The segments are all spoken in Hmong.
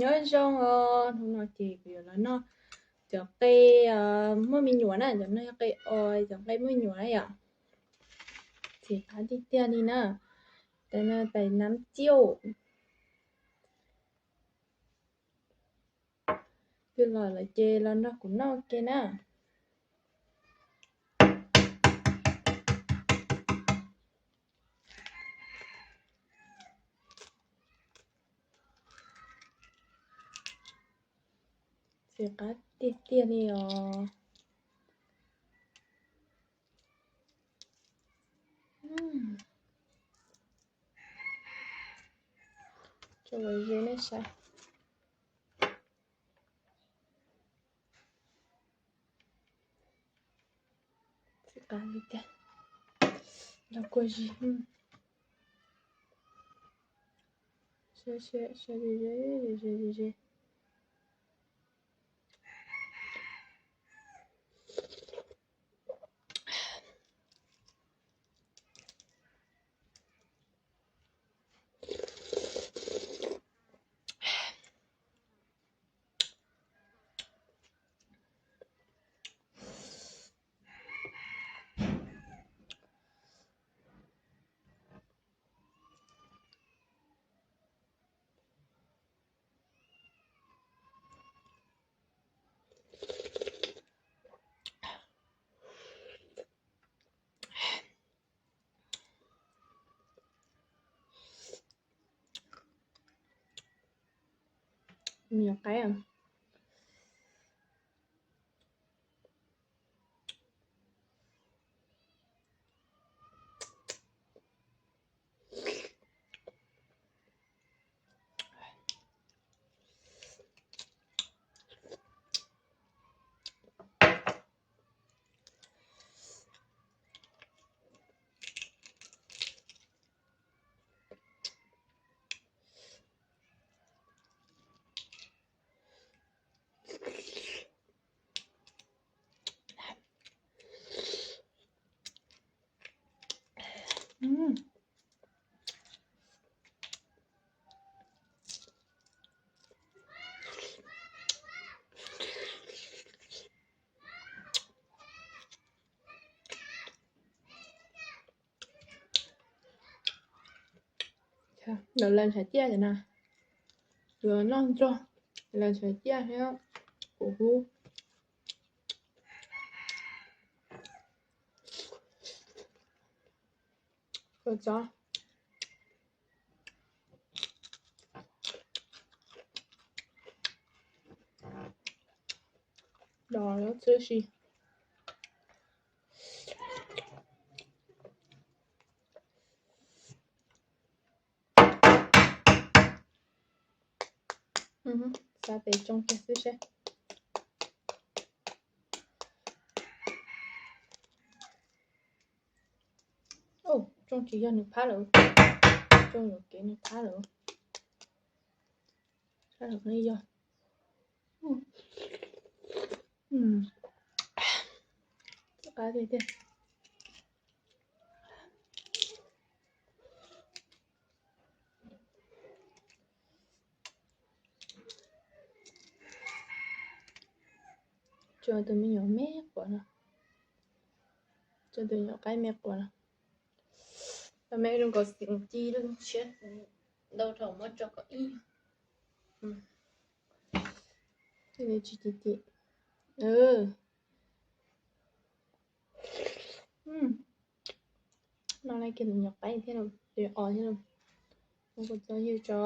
Nyob zoo os, hnub no ces kuv yuav los noj cov qe muaj me nyuam na, cov no yog qe os, cov qe muaj me nyuam na yom. Ces qab tiag tiag li na. Cov no tais nab ciuj. Twb los lawm ces los nrog kuv noj ua ke na. Ces qab tiag tiag li os. Tso los ze nej saib. Txiv qab li tiag. Los kua zis. Saib, saib, saib ze ze ze ze ze. Nyuam qaib. Lawv las ntshav ciaj no, yuav noj nrog las ntshav ciaj thiab kuv hub. Kua txob dos lub txwb si. Xav pes tsoo kiag xwb seb. Tsoo tsis yog nws phab lawm, tsoo yuam kev nws phab lawm. Phab lawm yog. Qab tiag tiag. Tso tus me nyuam me quav no, tso tus nyuam qaib me quav no. Tau me zoo nkaus xeem ci lub siab ntau dhau muab tso kom ib. Tsis tim tim. Noj kiag tus nyuam qaib thiab, tus os thiab. Ua kua txob ywg tso.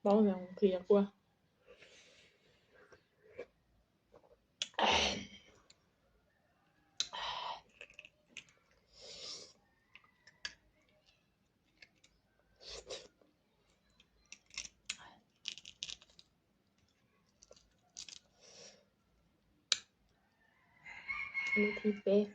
Paub qhia qua. Lub thib peb.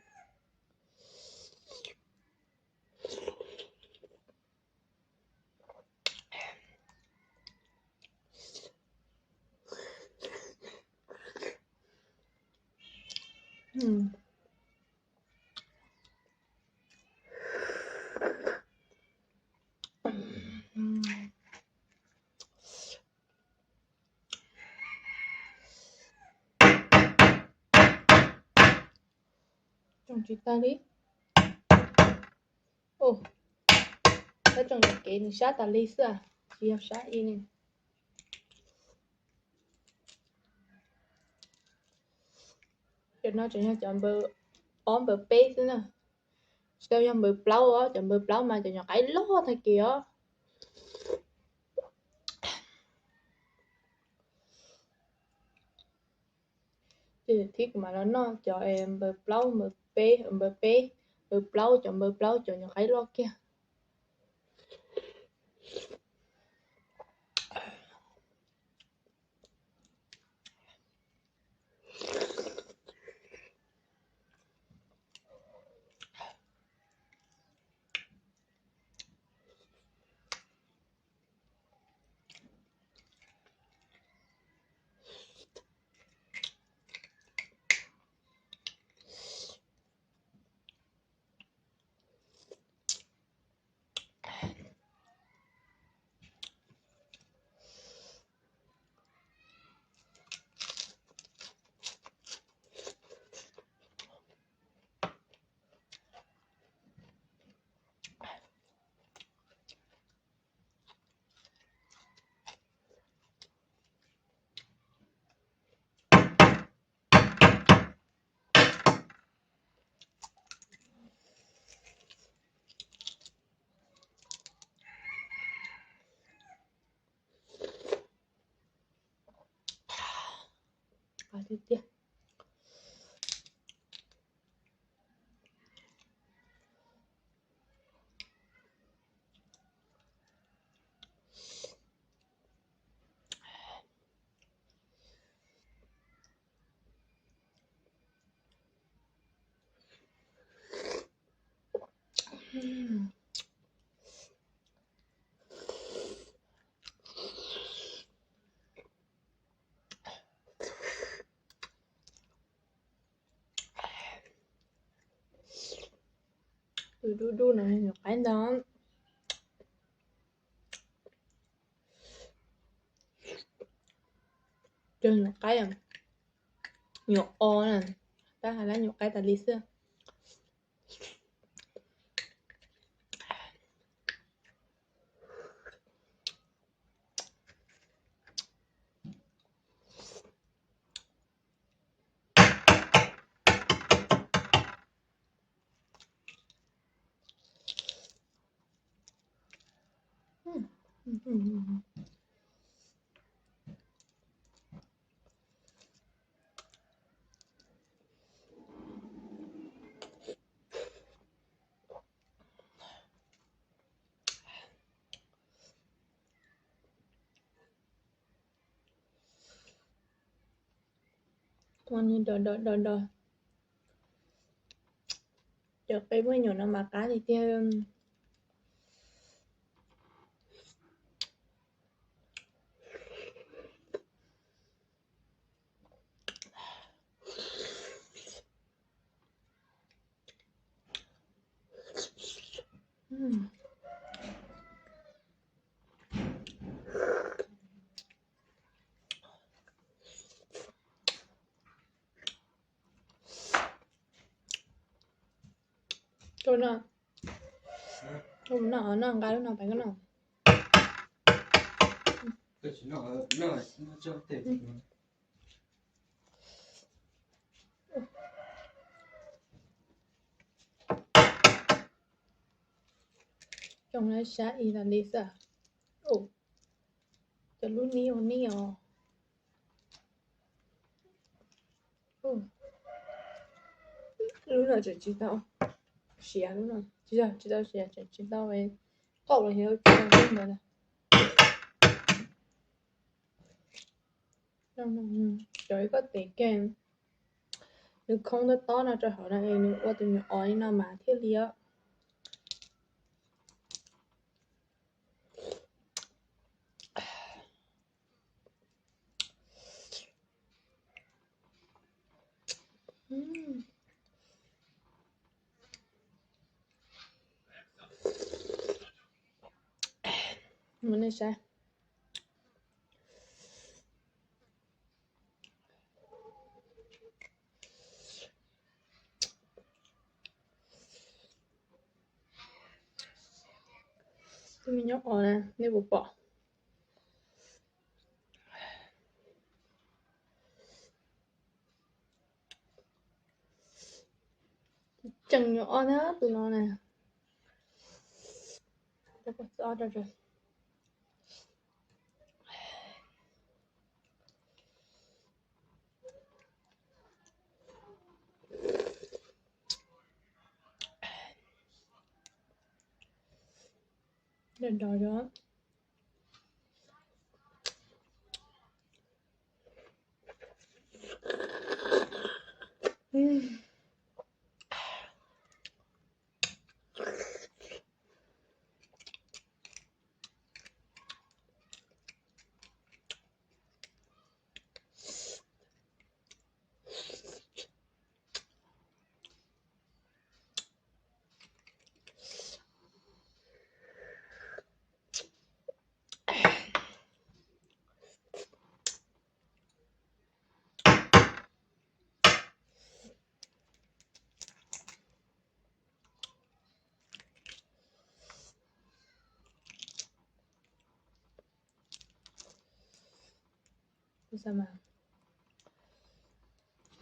Tsoom tsis tag li. Tab tsoom yog kev nws sab tas li xwb, tsis yog sab ib li. Cov no tseem yog cov npawb ob npawb peb xwb na. Tsis tau yog npawb plaub os, cov npawb plaub mas cov nyuam qaib loj tag kis os. Ces thib kuv mam los noj cov npawb plaub, npawb peb, npawb peb, npawb plaub, cov npawb plaub cov nyuam qaib loj kiag. Tiag tiag. Tus dub dub no nyuam qaib ntag. Cog nyuam qaib, nyuam o na, tab hais lab nyuam qaib tas li xwb. Ua nws do do do do. Cov qe muaj nyuam no mas qab tiag tiag. Koj no, koj mus noj, noj nqa lub no pais koj noj. Coj lawv sab ib tas li xwb. Lub nib ua nib os. Lub no tseem tsis tau siav, lub no tsis tau siav, tseem tsis tau qaum los yog tsis tau ntawd. Cov ib koj tes kiag, nws khoob tob tob no rau hauv no es nws ua tus nyuam os li no mas thiaj li os. Mus nej saib. Tus me nyuam os na nej puas pom? Tseem nyuam os na tus no na.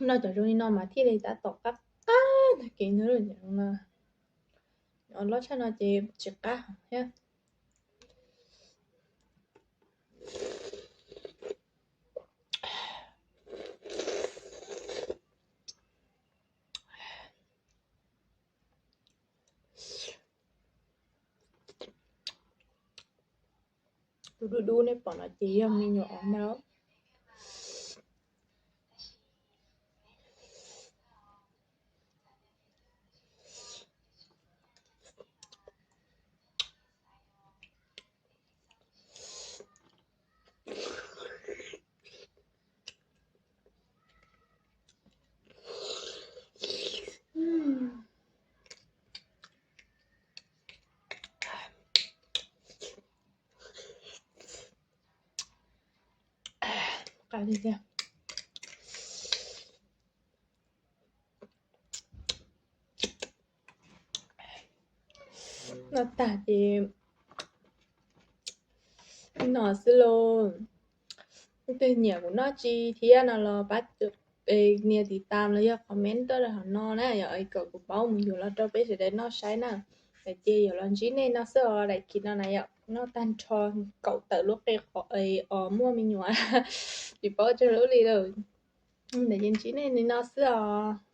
Noj cov zoo li no mas thiaj li tab tom qab qab tag kev no. Lub tshaj no ces tsis qab thiab. Tus dub dub nej pom no ces yog me nyuam os ntag. Noj tag ces no xwb lauj. Leej twg nyiam kuv noj tsis thiab no los pab nias tiv tam los yog comment tuaj rau hauv no na yom, kom kuv paub mus yuav los rau peb sawv daws noj saib na. Ces yuav los ntsib nej no xwb os, daim khiv no na yom, noj tag nrho kaum tawm lub qe os muaj me nyuam tsis paub tsawg lub li lawm. Ntawd ces ntsib nej li no xwb os.